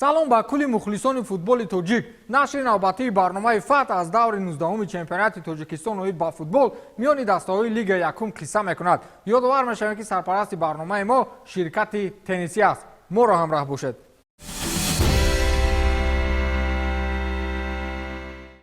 Салом ба кулли мухлисони футболи тоҷик. Нашри навбатии барномаи «Фатҳ» аз даври 19-уми чемпионати Тоҷикистон оид ба футбол миёни дастаҳои Лигаи якум қисса мекунад. Ёдовар мешавем, ки сарпарасти барномаи мо ширкати теннисӣ аст. Моро ҳамроҳ бошед.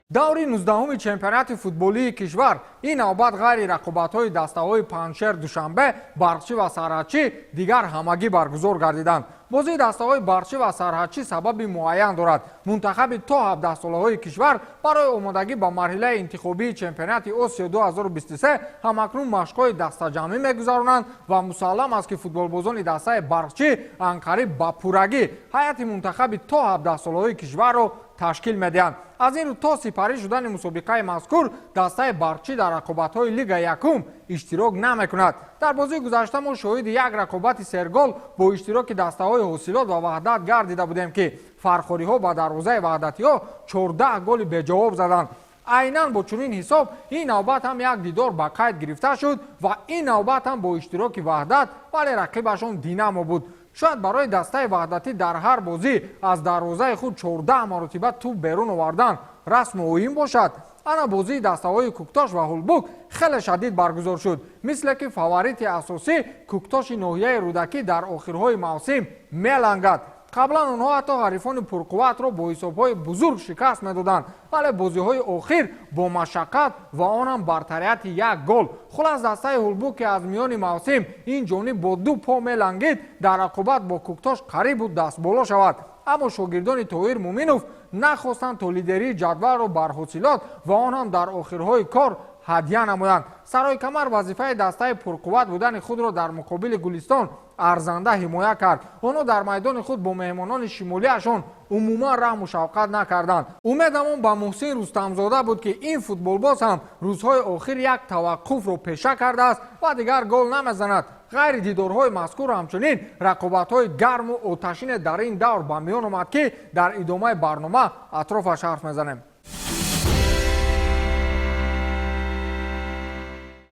Даври 19-уми чемпионати футболии кишвар ин навбат ғайри рақобатҳои дастаҳои Панҷшер, Душанбе, Барқчӣ ва Сарҳадчӣ дигар ҳамагӣ баргузор гардиданд. Бозии дастаҳои Барқчӣ ва Сарҳадчӣ сабаби муайян дорад. Мунтахаби то 17-солаҳои кишвар барои омодагӣ ба марҳилаи интихобии чемпионати Осиё 2023 ҳамакнун машқҳои дастаҷамъӣ мегузаронанд ва мусаллам аст, ки футболбозони дастаи Барқчӣ анқариб ба пуррагӣ ҳайати мунтахаби то 17-солаҳои кишварро ташкил медиҳанд. Аз ин рӯ, то сипарӣ шудани мусобиқаи мазкур дастаи Барқчӣ дар рақобатҳои Лигаи якум иштирок намекунад. Дар бозии гузашта мо шоҳиди як рақобати сергол бо иштироки дастаҳои Ҳосилот ва Ваҳдат гардида будем, ки фархориҳо ба дарвозаи ваҳдатиҳо 14 голи беҷавоб заданд. Айнан бо чунин ҳисоб ин навбат ҳам як дидор ба қайд гирифта шуд ва ин навбат ҳам бо иштироки Ваҳдат, вале рақибашон Динамо буд. Шояд барои дастаи ваҳдатӣ дар ҳар бозӣ аз дарвозаи худ 14 маротиба тӯб берун овардан расму оин бошад. Ана бозии дастаҳои Куктош ва Ҳулбук хеле шадид баргузор шуд, мисле ки фаворити асосӣ Куктоши ноҳияи Рӯдакӣ дар охирҳои мавсим мелангад. Қаблан онҳо ҳатто ҳарифони пурқувватро бо ҳисобҳои бузург шикаст медоданд, вале бозиҳои охир бо машаққат ва он ҳам бартарияти як гол. Хулас, дастаи Ҳулбук, ки аз миёни мавсим ин ҷониб бо ду по мелангид, дар рақобат бо Куктош қариб буд дастболо шавад, аммо шогирдони Тоҳир Муминов нахостанд то лидерии ҷадвалро бар Ҳосилот ва он ҳам дар охирҳои кор ҳадя намоянд. Сарои Камар вазифаи дастаи пурқувват будани худро дар муқобили Гулистон арзанда ҳимоя кард. Онҳо дар майдони худ бо меҳмонони шимолиашон умуман раҳму шавқат накарданд. Умедамон ба Муҳсин Рустамзода буд, ки ин футболбоз ҳам рӯзҳои охир як таваққуфро пеша кардааст ва дигар гол намезанад. Ғайри дидорҳои мазкур ҳамчунин рақобатҳои гарму оташине дар ин давр ба миён омад, ки дар идомаи барнома атрофаш ҳарф мезанем.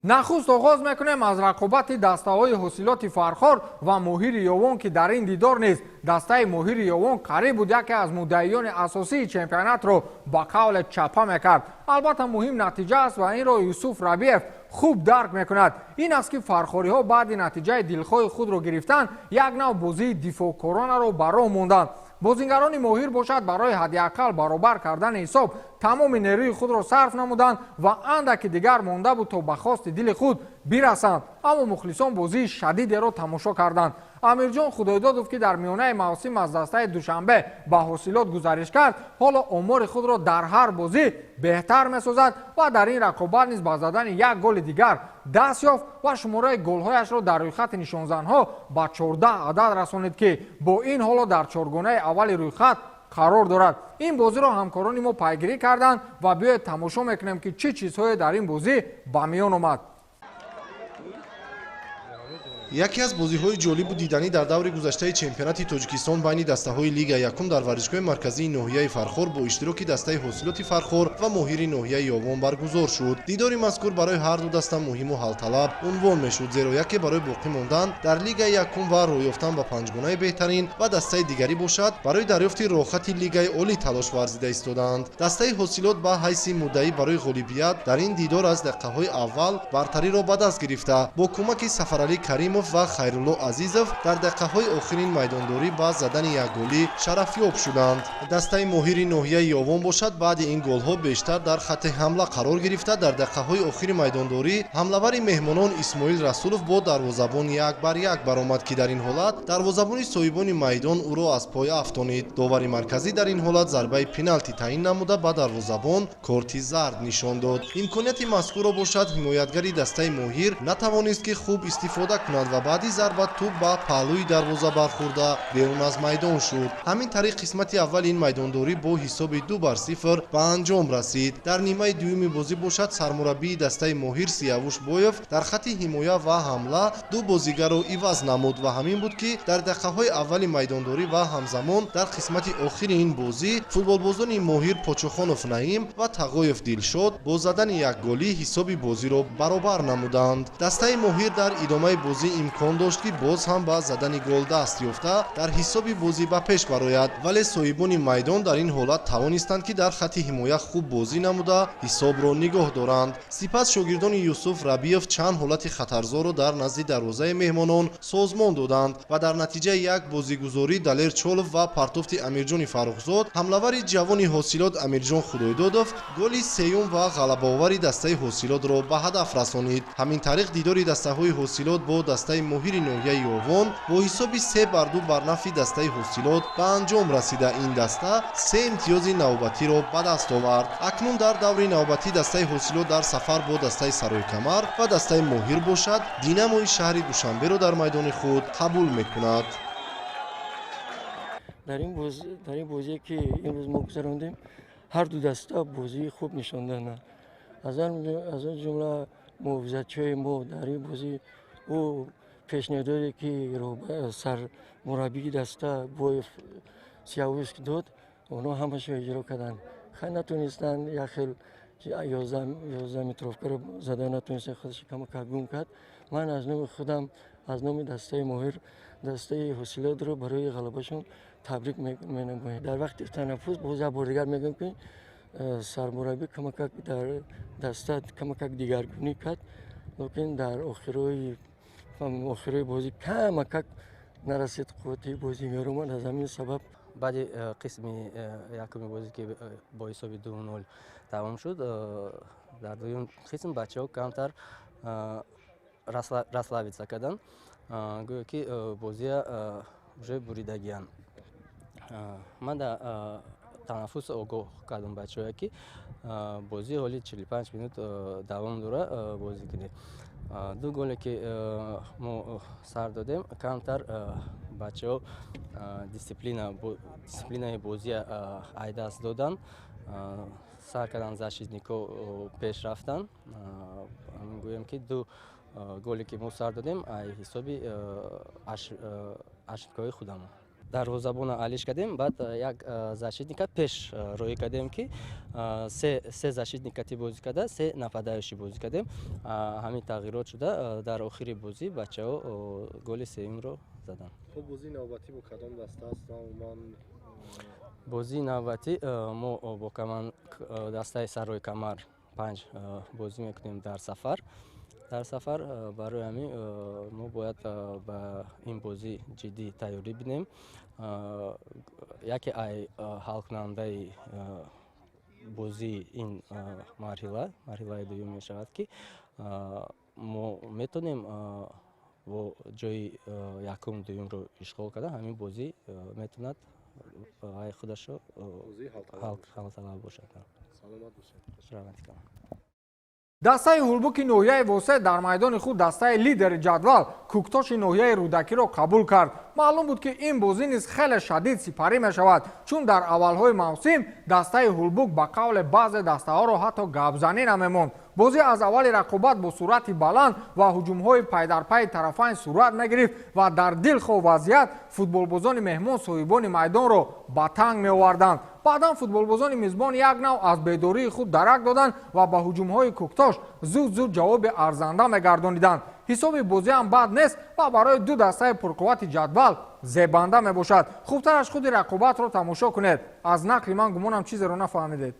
Нахуст оғоз мекунем аз рақобати дастаҳои Ҳосилоти Фархор ва Моҳири Ёвон, ки дар ин дидор низ дастаи Моҳири Ёвон қариб буд яке аз муддаиёни асосии чемпионатро ба қавле чапа мекард. Албатта, муҳим натиҷа аст ва инро Юсуф Рабиев хуб дарк мекунад. Ин аст, ки фархориҳо баъди натиҷаи дилхоҳи худро гирифтан як нав бозии дифоъкоронаро ба роҳ монданд. Бозингарони Моҳир бошад, барои ҳадди ақал баробар кардани ҳисоб тамоми нерӯи худро сарф намуданд ва андаки дигар монда буд, то ба хости дили худ бирасанд, аммо мухлисон бозии шадидеро тамошо карданд. Амирҷон Худойдодов, ки дар миёнаи мавсим аз дастаи Душанбе ба Ҳосилот гузариш кард, ҳоло омори худро дар ҳар бозӣ беҳтар месозад ва дар ин рақобат низ ба задани як голи дигар даст ёфт ва шумораи голҳояшро дар рӯйхати нишонзанҳо ба 14 адад расонид, ки бо ин ҳоло дар чоргонаи аввали рӯйхат қарор дорад. Ин бозиро ҳамкорони мо пайгирӣ карданд ва биёед тамошо мекунем, ки чӣ чизҳое дар ин бозӣ ба миён омад. Яке аз бозиҳои ҷолибу диданӣ дар даври гузаштаи чемпионати Тоҷикистон байни дастаҳои Лига якум дар варзишгоҳи марказии ноҳияи Фархор бо иштироки дастаи Ҳосилоти Фархор ва Моҳири ноҳияи Ёвон баргузор шуд. Дидори мазкур барои ҳарду даста муҳиму ҳалталаб унвон мешуд, зеро яке барои боқӣ мондан дар Лигаи якум ва роҳ ёфтан ба панҷгонаи беҳтарин ва дастаи дигарӣ бошад, барои дарёфти роҳхати Лигаи олӣ талош варзида истодаанд. Дастаи Ҳосилот ба ҳайси муддаӣ барои ғолибият дар ин дидор аз дақиқаҳои аввал бартариро ба даст гирифта, бо кӯмаки Сафаралӣ Каримов ва Хайрулло Азизов дар дақиқаҳои охирин майдондорӣ ба задани якголӣ шарафёб шуданд. Дастаи Моҳири ноҳияи Ёвон бошад, баъди ин голҳо бештар дар хатти ҳамла қарор гирифта, дар дақиқаҳои охири майдондорӣ ҳамлавари меҳмонон Исмоил Расулов бо дарвозабон як бар як баромад, ки дар ин ҳолат дарвозабони соҳибони майдон ӯро аз пой афтонид. Довари марказӣ дар ин ҳолат зарбаи пеналти таъин намуда, ба дарвозабон корти зард нишон дод. Имконияти мазкурро бошад, ҳимоятгари дастаи Моҳир натавонист, ки хуб истифода кунад ва баъди зарба тӯб ба паҳлӯи дарвоза бархӯрда, берун аз майдон шуд. Ҳамин тариқ қисмати аввали ин майдондорӣ бо ҳисоби 2-0 ба анҷом расид. Дар нимаи дуюми бозӣ бошад, сармураббии дастаи Моҳир Сиявуш Боев дар хатти ҳимоя ва ҳамла ду бозигарро иваз намуд ва ҳамин буд, ки дар дақиқаҳои аввали майдондорӣ ва ҳамзамон дар қисмати охири ин бозӣ футболбозони Моҳир Почухонов Наим ва Тағоев Дилшод бо задани якголӣ ҳисоби бозиро баробар намуданд. Дастаи Моҳир дар идомаи бозӣ имкон дошт, ки боз ҳам ба задани гол даст ёфта, дар ҳисоби бозӣ ба пеш барояд, вале соҳибони майдон дар ин ҳолат тавонистанд, ки дар хатти ҳимоя хуб бозӣ намуда, ҳисобро нигоҳ доранд. Сипас шогирдони Юсуф Рабиев чанд ҳолати хатарзорро дар назди дарвозаи меҳмонон созмон доданд ва дар натиҷаи як бозигузорӣ Далер Чолов ва партофти Амирҷони Фаррухзод, ҳамлавари ҷавони Ҳосилот Амирҷон Худойдодов голи сеюм ва ғалабаовари дастаи Ҳосилотро ба ҳадаф расонид. Ҳамин тариқ, дидори дастаҳои Ҳосилот бо дастаи Моҳири ноҳияи Ёвон бо ҳисоби 3-2 бар нафъи дастаи Ҳосилот ба анҷом расида, ин даста се имтиёзи навбатиро ба даст овард. Акнун дар даври навбатӣ дастаи Ҳосилот дар сафар бо дастаи Саройкамар ва дастаи Моҳир бошад, Динамои шаҳри Душанберо дар майдони худ қабул мекунад. Дар ин бозие, ки имрӯз мо гузарондем, ҳар ду даста бозии хуб нишон доданд. Аз он ҷумла муҳофизатчиҳои мо дар ин бозӣ ӯ пешниҳодоте, ки сармураббии даста Боев Сиявуск дод, онҳо ҳамашо иҷро карданд. Хай, натонистанд, як хел 11 метровкаро зада натонистанд, худаш камакак гум кард. Ман аз номи худам, аз номи дастаи Моҳир, дастаи Ҳосилотро барои ғалабашон табрик менамоем. Дар вақти танаффус боз як бор дигар мегӯям, ки сармураббӣ камакак дар даста камакак дигаргунӣ кард, лекин дар охирои бозӣ камакак нарасид қуввати бозигаромад. Аз ҳамин сабаб Баъди қисми якуми бозӣ, ки бо ҳисоби 2-0 тамом шуд, дар дуюм қисм бачаҳо камтар расслабиться карданд, гӯё ки бозия уже буридагиянд. Ман дар танаффус огоҳ кардам бачаҳое, ки бозӣ ҳоли 45 минут давом дора, бозӣ кунед. Ду голе, ки мо сар додем, камтар бачаҳо дисциплинаи бозия ай даст доданд, сар карданд, защитникҳо пеш рафтанд. Гӯем, ки ду голе, ки мо сар додем, ай ҳисоби ошибкаҳои худамон. Дарвозабона алиш кардем, баъд як защитника пеш роҳӣ кардем, ки се защитник кати бозӣ карда, се нападающий бозӣ кардем. Ҳамин тағйирот шуда, дар охири бозӣ бачаҳо голи сеюмро заданд. Хуб, бозии навбатӣ бо кадом даста аст умуман? Бозии навбатӣ мо бо дастаи Сарои Камар панҷ бозӣ мекунем дар сафар. Барои ҳамин мо бояд ба ин бозӣ ҷиддӣ тайёрӣ бинем. Яке ай ҳалкунандаи бозии ин марҳила, марҳилаи дуюм мешавад, ки мо метонем бо ҷои якум, дуюмро ишғол карда, ҳамин бозӣ метавонад ай худашро ҳалталаб бошад. Раҳмати. Дастаи Ҳулбуки ноҳияи Восе дар майдони худ дастаи лидери ҷадвал Кӯктоши ноҳияи Рӯдакиро қабул кард. Маълум буд, ки ин бозӣ низ хеле шадид сипарӣ мешавад, чун дар аввалҳои мавсим дастаи Ҳулбук ба қавле баъзе дастаҳоро ҳатто гапзанӣ намемонд. Бозӣ аз аввали рақобат бо суръати баланд ва ҳуҷумҳои пайдарпайи тарафайн сурат мегирифт ва дар дилхоҳ вазъият футболбозони меҳмон соҳибони майдонро ба танг меоварданд. Баъдан футболбозони мизбон як нав аз бедории худ дарак доданд ва ба ҳуҷумҳои Кӯктош зуд зуд ҷавоби арзанда мегардониданд. Ҳисоби бозиам бад нест ва барои ду дастаи пурқуввати ҷадвал зебанда мебошад. Хубтараш худи рақобатро тамошо кунед. Аз нақли ман гумонам чизеро нафаҳмидед.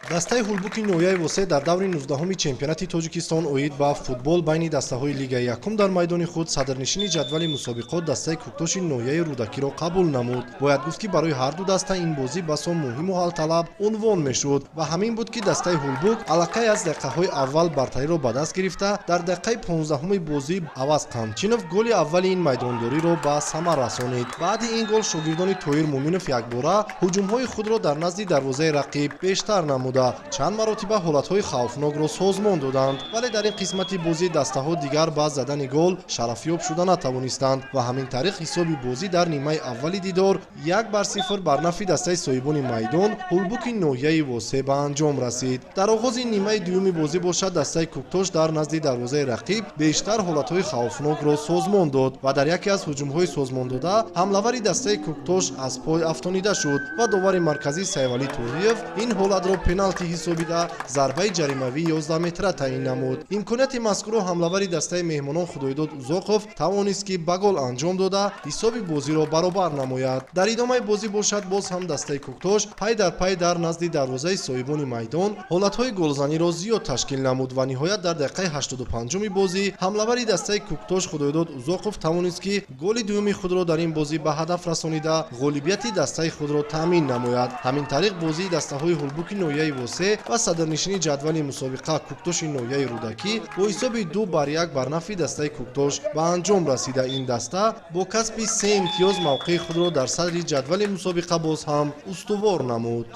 Дастаи Ҳулбуки ноҳияи Восе дар даври 19-уми чемпионати Тоҷикистон оид ба футбол байни дастаҳои лигаи якум дар майдони худ садрнишини ҷадвали мусобиқот, дастаи Кӯктоши ноҳияи Рӯдакиро қабул намуд. Бояд гуфт, ки барои ҳарду даста ин бозӣ басо муҳиму ҳалталаб унвон мешуд ва ҳамин буд, ки дастаи Ҳулбук аллакай аз дақиқаҳои аввал бартариро ба даст гирифта, дар дақиқаи 15-уми бозӣ Аваз Қамчинов голи аввали ин майдондориро ба самар расонид. Баъди ин гол шогирдони Тоир Муминов якбора ҳуҷумҳои худро дар назди дарвозаи рақиб бештар намуд, чанд маротиба ҳолатҳои хавфнокро созмон доданд, вале дар ин қисмати бозӣ дастаҳо дигар ба задани гол шарафёб шуда натавонистанд ва ҳамин тариқ ҳисоби бозӣ дар нимаи аввали дидор 1-0 бар нафъи дастаи соҳибони майдон, Ҳулбуки ноҳияи Восе ба анҷом расид. Дар оғози нимаи дуюми бозӣ бошад, дастаи Кӯктош дар назди дарвозаи рақиб бештар ҳолатҳои хавфнокро созмон дод ва дар яке аз ҳуҷумҳои созмондода ҳамлавари дастаи Кӯктош аз пой афтонида шуд ва довари марказӣ Сайвалӣ Тоҳиев ин ҳолатро пеналти пеналти ҳисобида зарбаи ҷаримавии 11 метра таъин намуд. Имконияти мазкурро ҳамлавари дастаи меҳмонон Худойдод Узоқов тавонист, ки ба гол анҷом дода ҳисоби бозиро баробар намояд. Дар идомаи бозӣ бошад, боз ҳам дастаи Кӯктош пай дар пай дар назди дарвозаи соҳибони майдон ҳолатҳои голзаниро зиёд ташкил намуд ва ниҳоят дар дақиқаи 85-уми бозӣ ҳамлавари дастаи Кӯктош Худойдод Узоқов тавонист, ки голи дуюми худро дар ин бозӣ ба ҳадаф расонида ғолибияти дастаи худро таъмин намояд. Ҳамин тариқ бозии дастаҳои Ҳулбуки ноҳияи Восе ва садрнишини ҷадвали мусобиқа Кӯктоши ноҳияи Рӯдакӣ бо ҳисоби 2-1 бар нафъи дастаи Кӯктош ба анҷом расида. Ин даста бо касби 3 имтиёз мавқеи худро дар садри ҷадвали мусобиқа боз ҳам устувор намуд.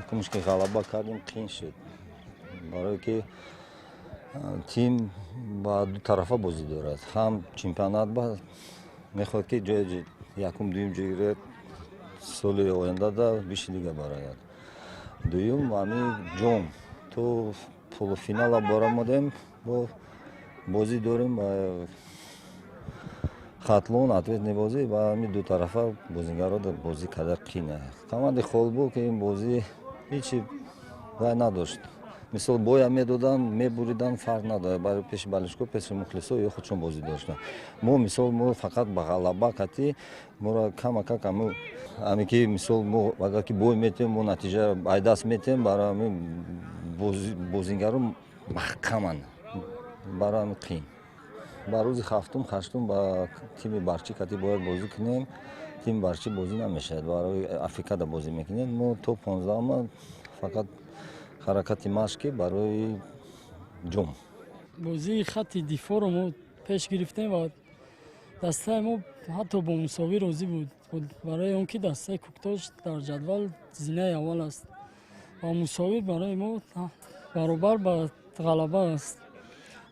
Якумш ки ғалаба кардем, қиин шуд, барое ки тим ба ду тарафа бозӣ дорад. Ҳам чемпионат ба мехоҳад, ки ҷои якум, дуюм ҷой гирад, соли ояндада биши лига барояд. Дуюм, ҳами ҷом то полуфинала баромадем, бо бозӣ дорем ба Хатлон, ответный бозӣ. Ба ҳами ду тарафа бозигаро бозӣ карда қина. Команди Холбук ин бозӣ ҳечи вай надошт. Мисол, боя медоданд, мебуриданд, фарқ надорад. Барои пеши болельщикҳо, пеши мухлисо ё худшон бозӣ доштанд. Мо, мисол, мо фақат ба ғалаба кати моро камакак ами ки, мисол, мо агар ки бой метем, мо натиҷа айдаст метем. Барои ами бозингаро маҳкаманд, барои ами қиин. Ба рӯзи ҳафтум, ҳаштум ба тими Барчӣ кати бояд бозӣ кунем. Тими Барчӣ бозӣ намешавад, барои Африкада бозӣ мекунем. Мо то 15-ма фақат ҳаракати машқӣ барои ҷом. Бозии хатти дифоъро мо пеш гирифтем ва дастаи мо ҳатто бо мусовӣ розӣ буд, барои он ки дастаи Кӯктош дар ҷадвал зинаи аввал аст ва мусовӣ барои мо баробар ба ғалаба аст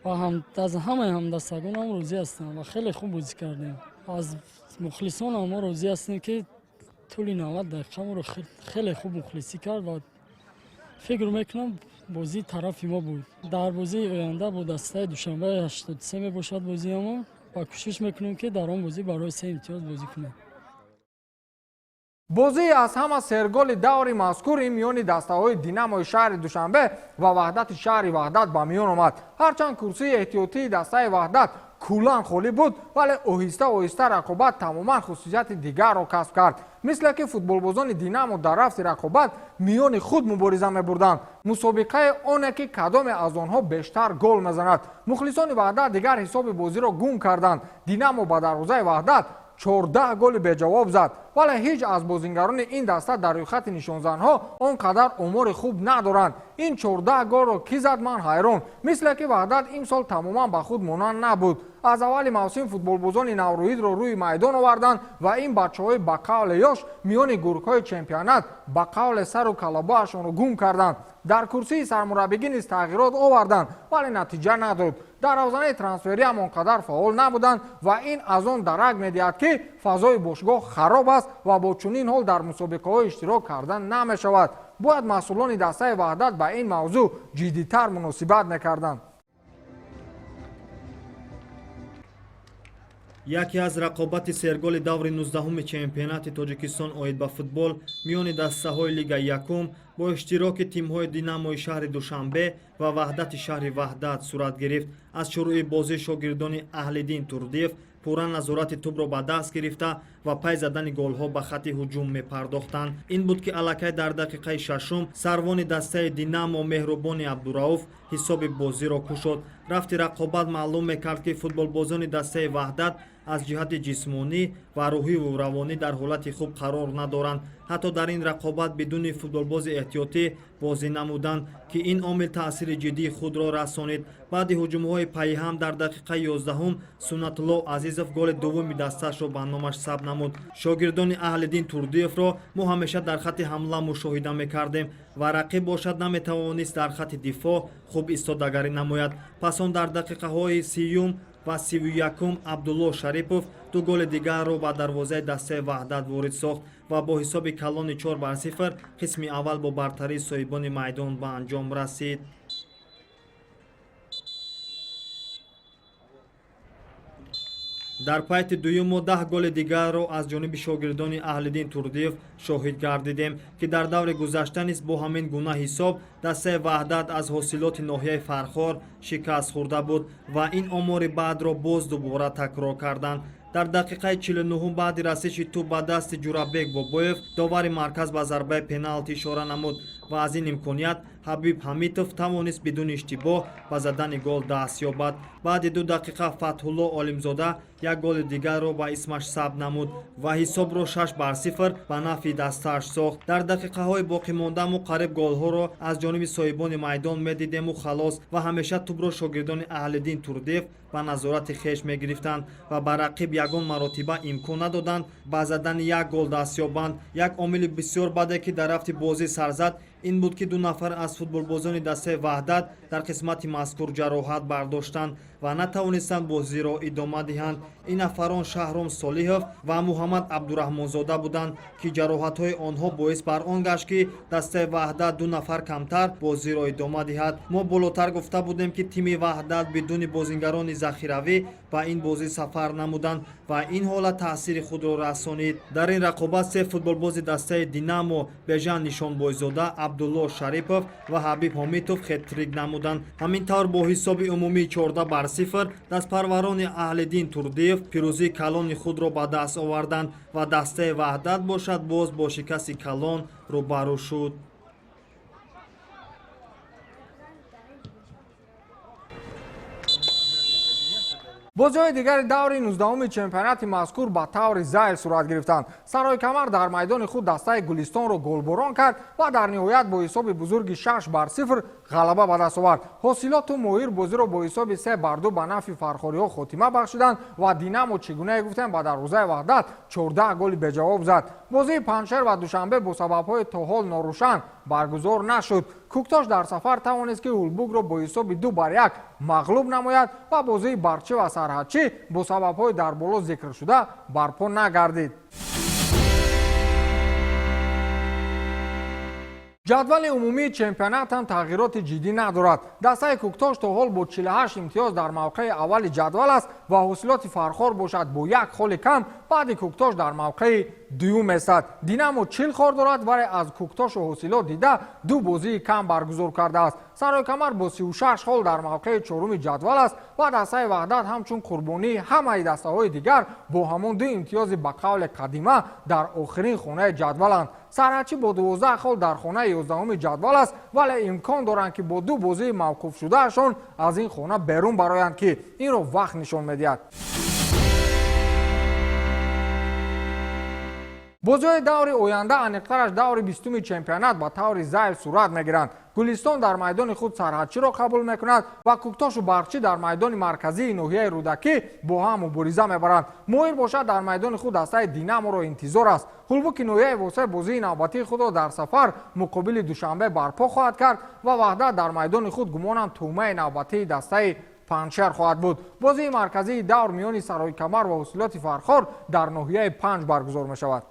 ва аз ҳамаи ҳамдастагонам розӣ ҳастам ва хеле хуб бозӣ кардем. Аз мухлисонам мо розӣ ҳастем, ки тӯли 90 дақиқа моро хеле хуб мухлисӣ кард ва фикр мекунам, бозии тарафи мо буд. Дар бозии оянда бо дастаи Душанбе 83 мебошад бозиамон ва кӯшиш мекунем, ки дар он бозӣ барои се имтиёз бозӣ кунем. Бозии аз ҳама серголи даври мазкур ин миёни дастаҳои Динамои шаҳри Душанбе ва Ваҳдати шаҳри Ваҳдат ба миён омад. Ҳарчанд курсии эҳтиётии дастаи Ваҳдат куллан холӣ буд, вале оҳиста оҳиста рақобат тамоман хусусияти дигарро касб кард. Мисле ки футболбозони Динамо дар рафти рақобат миёни худ мубориза мебурданд, мусобиқаи оне ки кадоме аз онҳо бештар гол мезанад. Мухлисони Ваҳдат дигар ҳисоби бозиро гум карданд. Динамо ба дарвозаи Ваҳдат 14 голи беҷавоб зад, вале ҳеҷ аз бозингарони ин даста дар рӯйхати нишонзанҳо он қадар омори хуб надоранд. Ин 14 голро кӣ зад, ман ҳайрон. Мисле ки Ваҳдат имсол тамоман ба худ монанд набуд. Аз аввали мавсим футболбозони наврӯидро рӯи майдон оварданд ва ин бачаҳои ба қавле ёш миёни гургҳои чемпионат ба қавле сару калабоашонро гум карданд. Дар курсии сармураббигӣ низ тағйирот оварданд, вале натиҷа надод. Дар равзанаи трансфериам он қадар фаъол набуданд ва ин аз он дарак медиҳад, ки фазои бошгоҳ хароб аст ва бо чунин ҳол дар мусобиқаҳо иштирок кардан намешавад. Бояд масъулони дастаи Ваҳдат ба ин мавзӯъ ҷиддитар муносибат мекарданд. Яке аз рақобати серголи даври 19-уми чемпионати Тоҷикистон оид ба футбол миёни дастаҳои лигаи якум бо иштироки тимҳои Динамои шаҳри Душанбе ва Ваҳдати шаҳри Ваҳдат сурат гирифт. Аз шурӯи бозӣ шогирдони Аҳлиддин Турдиев пурра назорати тӯбро ба даст гирифта ва пай задани голҳо ба хатти ҳуҷум мепардохтанд. Ин буд, ки аллакай дар дақиқаи шашум сарвони дастаи Динамо Меҳрубони Абдурауф ҳисоби бозиро кушод. Рафти рақобат маълум мекард, ки футболбозони дастаи Ваҳдат аз ҷиҳати ҷисмонӣ ва рӯҳиву равонӣ дар ҳолати хуб қарор надоранд. Ҳатто дар ин рақобат бидуни футболбози эҳтиётӣ бозӣ намуданд, ки ин омил таъсири ҷиддии худро расонид. Баъди ҳуҷумҳои пайҳам дар дақиқаи 11-ум Суннатулло Азизов голи дуввуми дастаашро ба номаш сабт намуд. Шогирдони Аҳлиддин Турдиевро мо ҳамеша дар хатти ҳамла мушоҳида мекардем ва рақиб бошад наметавонист дар хатти дифоъ хуб истодагарӣ намояд. Пас он дар дақиқаҳои 30-юм ва 31-ум Абдулло Шарипов ду голи дигарро ба дарвозаи дастаи Ваҳдат ворид сохт ва бо ҳисоби калони 4-0 қисми аввал бо бартарии соҳибони майдон ба анҷом расид. Дар пайти дуюм мо 10 голи дигарро аз ҷониби шогирдони Аҳлиддин Турдиев шоҳид гардидем, ки дар даври гузашта низ бо ҳамин гуна ҳисоб дастаи Ваҳдат аз ҳосилоти ноҳияи Фархор шикаст хӯрда буд ва ин омори баъдро боз дубора такрор карданд. Дар дақиқаи 49 баъди расиши тӯб ба дасти Ҷурабек Бобоев, довари марказ ба зарбаи пеналти ишора намуд ва аз ин имконият Ҳабиб Ҳамитов тавонист бидуни иштибоҳ ба задани гол даст ёбад. Баъди 2 дақиқа Фатҳулло Олимзода як голи дигарро ба исмаш сабт намуд ва ҳисобро 6-0 ба нафъи дастааш сохт. Дар дақиқаҳои боқимонда мо қариб голҳоро аз ҷониби соҳибони майдон медидему халос, ва ҳамеша тӯбро шогирдони Аҳлиддин Турдиев ба назорати хеш мегирифтанд ва ба рақиб ягон маротиба имкон надоданд ба задани як гол даст ёбанд. Як омили бисёр баде, ки дар рафти бозӣ сар зад, ин буд, ки 2 нафар аз футболбозони дастаи Ваҳдат дар қисмати мазкур ҷароҳат бардоштанд ва натавонистанд бозиро идома диҳанд. Ин нафарон Шаҳром Солиҳов ва Муҳаммад Абдураҳмонзода буданд, ки ҷароҳатҳои онҳо боис бар он гашт, ки дастаи Ваҳдат 2 нафар камтар бозиро идома диҳад. Мо болотар гуфта будем, ки тими Ваҳдат бидуни бозингарони захиравӣ ба ин бозӣ сафар намуданд ва ин ҳолат таъсири худро расонид. Дар ин рақобат се футболбози дастаи Динамо Бежан Нишонбойзода, Абдулло Шарипов ва Ҳабиб Ҳомитов хет-трик намуданд. Ҳамин тавр бо ҳисоби умумии 14-0 дастпарварони Аҳлиддин Турдиев пирӯзии калони худро ба даст оварданд ва дастаи Ваҳдат бошад боз бо шикасти калон рӯбарӯ шуд. Бозиҳои дигари даври 19-уми чемпионати мазкур ба таври зайл сурат гирифтанд. Сарои Камар дар майдони худ дастаи Гулистонро голборон кард ва дар ниҳоят бо ҳисоби бузурги 6-0 ғалаба ба даст овард. Ҳосилоту Моҳир бозиро бо ҳисоби 3-2 ба нафъи фархориҳо хотима бахшиданд ва Динамо, чӣ гунае гуфтем, ба дарвозаи Ваҳдат 14 голи беҷавоб зад. Бозии Панҷшер ва Душанбе бо сабабҳои то ҳол норӯшан баргузор нашуд. Кӯктош дар сафар тавонист, ки Ҳулбукро бо ҳисоби 2-1 мағлуб намояд ва бозии Барқчӣ ва Сарҳадчӣ бо сабабҳои дар боло зикршуда барпо нагардид. Ҷадвали умумии чемпионат ҳам тағйироти ҷиддӣ надорад. Дастаи Кӯктош то ҳол бо 48 имтиёз дар мавқеи аввали ҷадвал аст ва ҳосилоти Фархор бошад бо як холи кам баъди Кӯктош дар мавқеи дуюм местад. Динамо 40 хол дорад, вале аз Кӯктошу ҳосилот дида 2 бозии кам баргузор кардааст. Сарои Камар бо 36 хол дар мавқеи чоруми ҷадвал аст ва дастаи Ваҳдат ҳамчун қурбонии ҳамаи дастаҳои дигар бо ҳамон 2 имтиёзи ба қавли қадима дар охирин хонаи ҷадваланд. Сарҳадчӣ бо 12 хол дар хонаи 11-уми ҷадвал аст, вале имкон доранд, ки бо 2 бозии мавқуфшудаашон аз ин хона берун бароянд, ки инро вақт нишон медиҳад. Бозиҳои даври оянда, аниқтараш даври 20-уми чемпионат, ба таври зайл сурат мегиранд. Гулистон дар майдони худ Сарҳадчиро қабул мекунад ва Кӯктошу Барқчӣ дар майдони марказии ноҳияи Рӯдакӣ бо ҳам мубориза мебаранд. Моҳир бошад дар майдони худ дастаи Динаморо интизор аст. Ҳулбуки ноҳияи Восеъ бозии навбатии худро дар сафар муқобили Душанбе барпо хоҳад кард ва Ваҳдат дар майдони худ гумонам тӯъмаи навбатии дастаи Панҷшер хоҳад буд. Бозии марказии давр миёни Сарои Камар ва ҳосилоти Фархор дар ноҳияи Панҷ баргузор мешавад.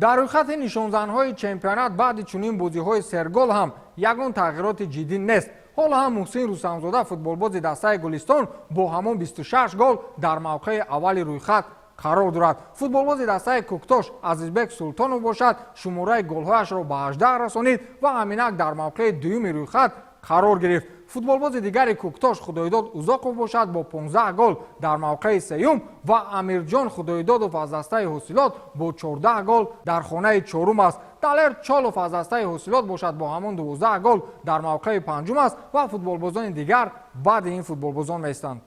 Дар рӯйхати нишонзанҳои чемпионат баъди чунин бозиҳои сергол ҳам ягон тағйироти ҷиддӣ нест. Ҳоло ҳам Муҳсин Рустамзода, футболбози дастаи Гулистон, бо ҳамон 26 гол дар мавқеи аввали рӯйхат қарор дорад. Футболбози дастаи Кӯктош Азизбек Султонов бошад шумораи голҳояшро ба 18 расонид ва ҳаминак дар мавқеи дуюми рӯйхат қарор гирифт. Футболбози дигари Кӯктош Худойдод Узоқов бошад бо 15 гол дар мавқеи сеюм ва Амирҷон Худойдодов аз дастаи ҳосилот бо 14 гол дар хонаи чорум аст. Далер Чолов аз дастаи ҳосилот бошад бо ҳамон 12 гол дар мавқеи панҷум аст ва футболбозони дигар баъди ин футболбозон меистанд.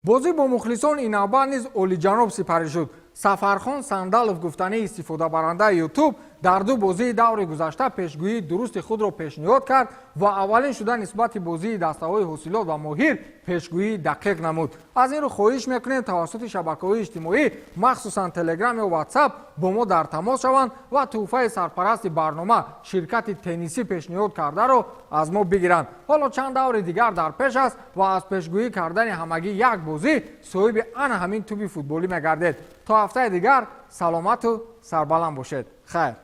Бозӣ бо мухлисон ин навбат низ олиҷаноб сипарӣ шуд. Сафархон Сандалов, гуфтании истифодабарандаи Ютуб, дар 2 бозии даври гузашта пешгӯии дурусти худро пешниҳод кард ва аввалин шуда нисбати бозии дастаҳои ҳосилот ва Моҳир пешгӯии дақиқ намуд. Аз ин рӯ хоҳиш мекунем тавассути шабакаҳои иҷтимоӣ, махсусан Телеграм ё Ватсап, бо мо дар тамос шаванд ва тӯҳфаи сарпарасти барнома ширкати теннисӣ пешниҳод кардаро аз мо бигиранд. Ҳоло чанд даври дигар дар пеш аст ва аз пешгӯӣ кардани ҳамагӣ як бозӣ соҳиби ана ҳамин тӯби футболӣ мегардед. То ҳафтаи дигар саломату сарбаланд бошед. Хайр.